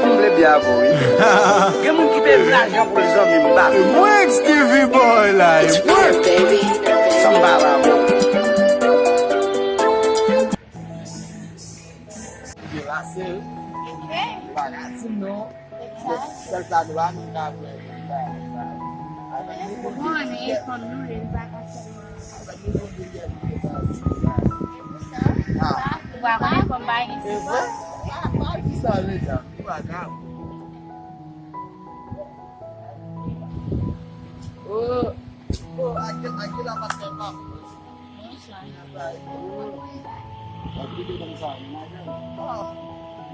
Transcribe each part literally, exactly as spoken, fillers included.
M vle byen avè w, wi. Gen moun ki peye m lajan pou l zanmi m, m pa vle. Mwen Stevie Boy la, e mwen. Sa m pa la, bon. Yo, la, se, yo pa ka di m non. Sèl sa nou a, nou ka pran. Bon, men fanm nou, li pa ka sèlman. Ah. Ou pa konnen fanm pa gen sipò. E vre? Pa, pa di sa, medam. Ou pa ka. Oh, oh, ake, ake la pa fè pa. Bonswa. Oh,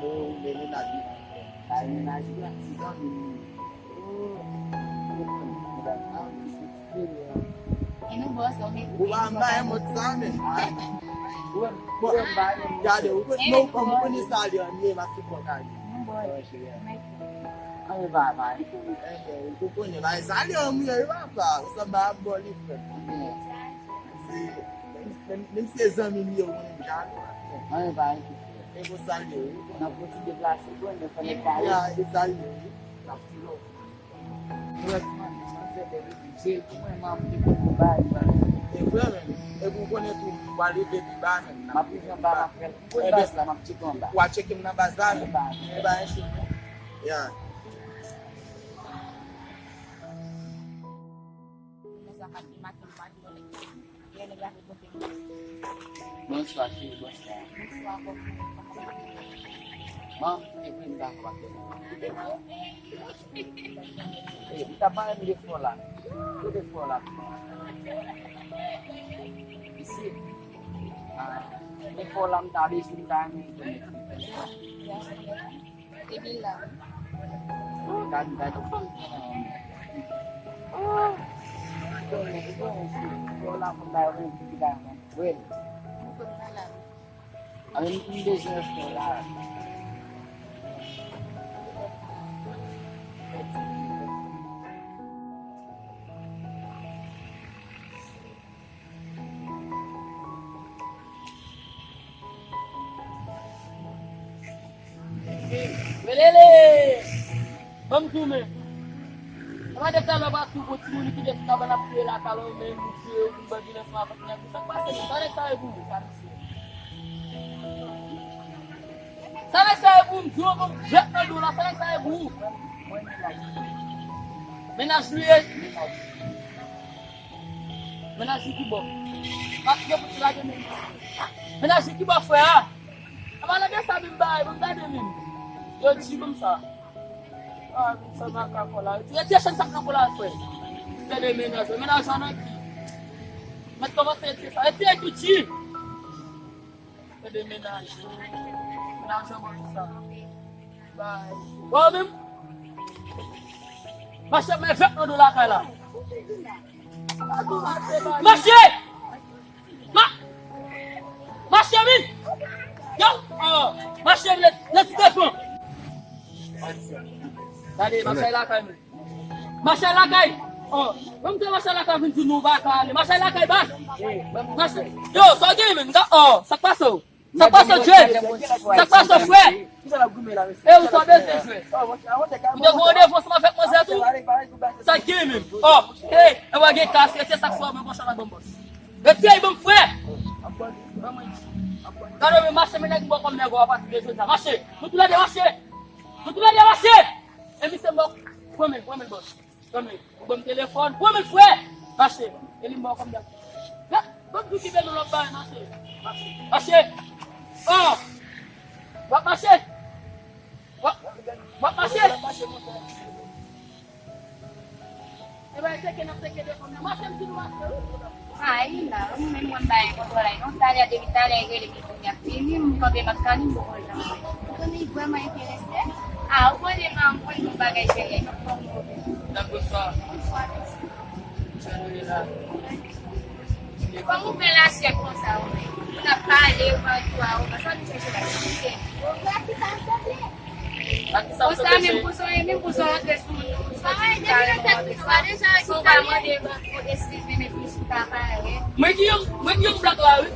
oh, men mennaj mwen. Ay, mennaj mwen, ti zanmi m. Oh, oh, oh. E nou bò sa, ou mete. Ou pa bay mot sa, men. Bon, gade, ou konn, ou konn sa li an ye, m ap tou fò gade. Anyen papa. Ou konnen, bay sa li an mwen, papa. Ou sanba ap bò li frè. Se, menm, menm si se zanmi m ye, ou konnen m jalou. Anyen papa. E pou salye, wi. N ap fon ti deplase, konnen fò nèg pale. Ya, e salye, wi. N ap tou lò. Ou wè kòman manzè bèl epi je pou mwen, man, m te konn yon bagay, bagay. E vre, men. Epi w konnen tou, w a leve pi ba, men. M ap rive anba, m ap fè l. M konn baz la, m ap tcheke anba. W a tcheke m nan baz la, men. E pa yon chou, non. Ya. Bonswa, cheri, bonswa. Bonswa, kòman ou ye? Bon, e vre, m dakò ak ou. E, m ta pale m de fò la. Kote fò la? Isi. Ah, de fò la, m ta bezwen, m ta renmen konnen. Epi la. Gad, gad. Oh. Bon, bon, bon, la pou bay yon ti gade. Wi. Amen, m bezwen fè la. Welele! Ban m di w, men. Sa pa de talè w pa sou bon timoun ki de sou kabann ap kriye lakay ou, men moun kriye ou vin bandi nan fwa avèk nèg ou. Sa k pase, men? Sa nèg sa ye pou ou? Sa nèg sa ye pou ou, m di w, ban m jèt nan do la, sa nèg sa ye pou ou? Mennaj li ye. Mennaj li ki bò. Mennaj li ki bò, frè a. Apa nan de sa menm bagay, ban m gade menm. Yo di ban m sa. Ah, sa makak la. Yo di, retire chenn sa k nan kou la, frè. Gade mennaj, mennaj an nan ki. Mèt kòmanse retire sa. Retire Gucci. Gade mennaj. Mennaj an ban m sa. Bay. Bon, menm. Mache, men vèt nan do lakay la. Mache! Ma-, mache, men! Yo! Oh, mache, men, nan ti telefòn. Gade, mache lakay, men. Mache lakay. Oh, menm te mache lakay, vin di nou pa ka ale. Mache lakay, baz. Mache. Yo, sa w gen, men? Oh, sa k pase w? Sa k pase, Jay? Sa k pase, frè? E ou sa bezwen jwe? Ou te gen randevou ansanm avèk manzè tou? Sa k gen menm? Oh, hey, e w gen kas, retire sa k sou ou, men bon chan la ban m bòs. Retire l ban m, frè. Gade, men mache, men nèg m bò kòm nèg ou a pati de jodi a. Mache. Nou toulède mache. Nou toulède mache. E misye m bò. Pran men, pran men bòs. Pran men. Ou ban m telefòn. Pran men, frè. Mache. E li m ba w kòb la. Ban m tou kite nou lòt bagay, mache. Mache. Mache. Oh! W ap mache? W ap, w ap mache? E ben, teke n ap teke de kòb la. Mache, m di nou mache, wi. Ay, la, ou menm mwen bay kontròl la. Non, talè, depi talè, rele m. Y ap fini, m kanpe m ap tande, m poko janm wè. Ou konnen, li vrèman enterese. Ah, ou konnen, man, m konn yon bagay serye. Donk, bonswa. Bonswa, mèsi. Jan nou ye la? Kòman ou fè lasyèt konsa, ou menm? Moun ap pale, ou pa di a, ou pa sa nou chèche la, se pite. Ou wè ki sa m sanble? Konsa menm, konsa, menm konsa, w antre sou moun, konsa, ou pa mande, mande, bon, eskize m, epi sou ta parèt. Mwen ki yon, mwen ki yon blak la, wi.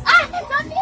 Ah, mezanmi!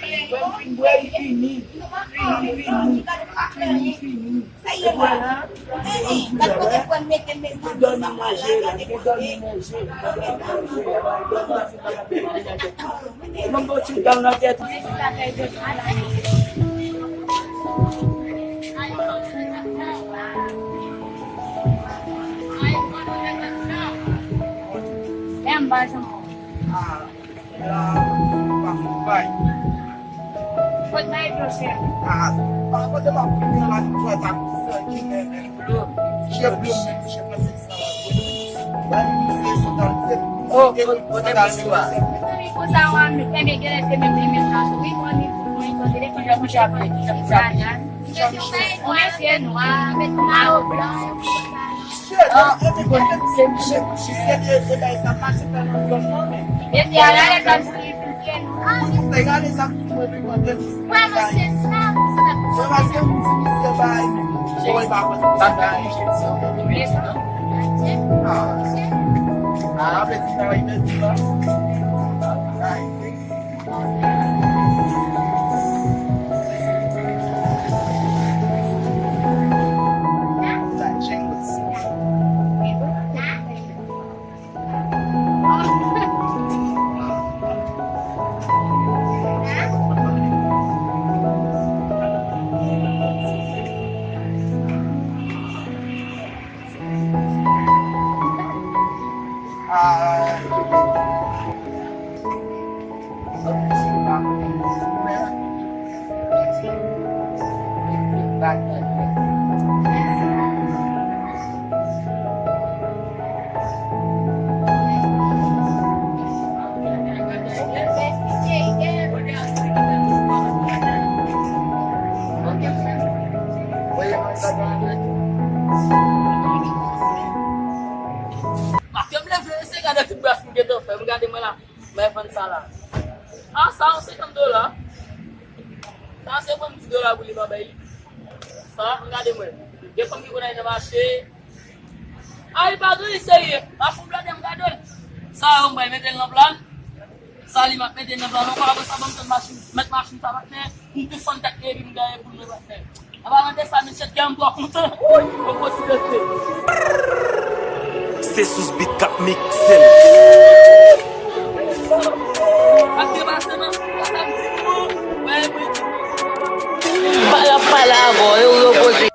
Lè m fin bwè, li fini. Fini, fini. Fini, fini. Gad kote frè m mete m, mezanmi, sa pa la, gade kote. Mwen bon ti dal nan tèt. Lè m ba jan. Ah, la, pa fou bay. Kot bay dlo chè? Ah, pa kote m ap vini la, li twò ta pou sa ki men, men. Dlo. Chè dlo, men, chè pase. Oh, oh, oh, oh. Mezanmi, konsa w ap fèmen gen lè se menm li menm nan tou. Wi, mwen, li pou mwen, li konn telefòn, li konn telefòn, li konn telefòn. Yon mesye nwa, avèk mayo blan. Ah, ou konn se misye. Mesye a la, lè l ap sou Mwen, mwen se sa, se sa. Mwen, paske m di misye bay. Bon, e pa konn sa bay. Ah. Ah, vle di, bay, men di la. Ay. Maten m leve, se gade tout bras m gentan fè. M gade mwen la. Mwen vann sa la. Ah, sa yon senkant dola. Sa se bon, dis dola pou li pa bay li. Sa, m gade mwen. Gen fanm ki konn al nan mache. Ay, pa gri serye. Ma fon blòdè m gade l. Sa yo m bay mete l nan plan. Sa li m ap mete l nan plan ankò. Apre sa, ban m tann machin. Mèt machin sa patnè. M tou fann tèt li epi m gaye pou l mwen patnè. Apa mande sa, mesye, kèm twò kontan. Ou posib se. Se Sous Beat k ap mikse l. Ap depase nan sa m di nou. Pala, pala avè w, yo repoze.